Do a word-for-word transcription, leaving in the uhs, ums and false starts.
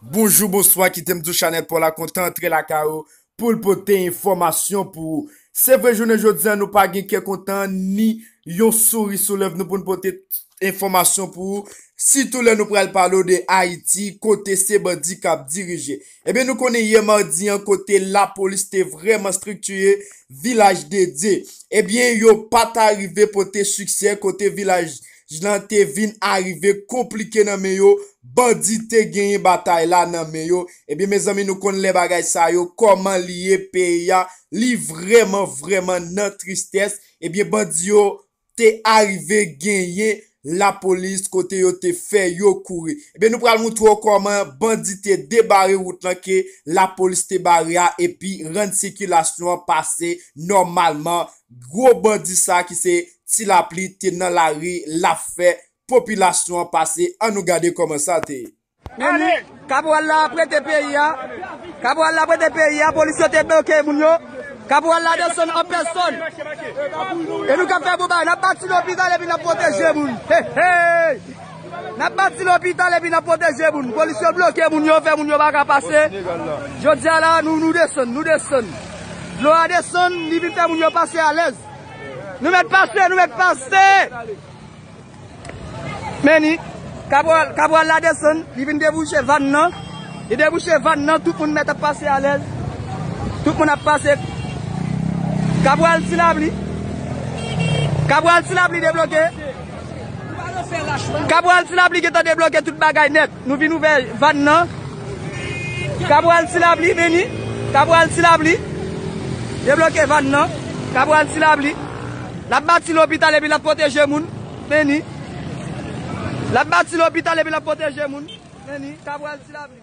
Bonjou, bonswa, kite m di w Chanèl pa w la kontan antre lakay ou pou l pote enfòmasyon pou ou. Se vre, jounen jodi a, nou pa gen kè kontan ni yon souri sou lèv nou pou n pote enfòmasyon pou ou, sitou lè nou pral pale w de Ayiti, kote se bandi k ap dirije. Ebyen, nou konnen yè madi an, kote lapolis te vrèman estriktiye Vilaj de Dye. Ebyen, yo pa ta rive pote siksè, kote vilaj lan te vin arive konplike nan men yo, bandi te genyen batay la nan men yo. Ebyen, mezanmi, nou konn lè bagay sa yo, kòman li ye peyi a, li vrèman, vrèman nan tristès. Ebyen, bandi yo te arive genyen lapolis kote yo te fè yo kouri. Ebyen, nou pral moutre w kòman bandi te debare wout lan ke lapolis te bare a epi rann sikilasyon an pase nòmalman. Gwo bandi sa ki se Ti Lapli te nan lari, l ap fè popilasyon an pase. Ann nou gade kòman sa te ye. Men ni, kapral la ap rete peyi a. Kapral la ap rete peyi a, polis yo te bloke moun yo. Kapral la desann an pèsòn. E nou k ap fè bon bagay, n ap bati lopital epi n ap pwoteje moun. Hey, hey! N ap bati lopital epi n ap pwoteje moun. Polis yo bloke moun yo, fè moun yo pa ka pase. Jodi a la, nou, nou desann, nou desann. Dlo a desann, li vin fè moun yo pase alèz. Nou mèt pase, nou mèt pase! Men ni, kapral, kapral la desann, li vin debouche vàn nan. Li debouche vàn nan, tout moun mèt ap pase alèz. Tout moun ap pase. Kapral Ti Lapli. Kapral Ti Lapli debloke. Kapral Ti Lapli gentan debloke tout bagay nèt. Nou vin ouvè vàn nan. Kapral Ti Lapli, men ni. Kapral Ti Lapli. Debloke vàn nan. Kapral Ti Lapli. L ap bati lopital epi l ap pwoteje moun. Men ni. L ap bati lopital epi l ap pwoteje moun. Men ni. Kapral Ti Lapli.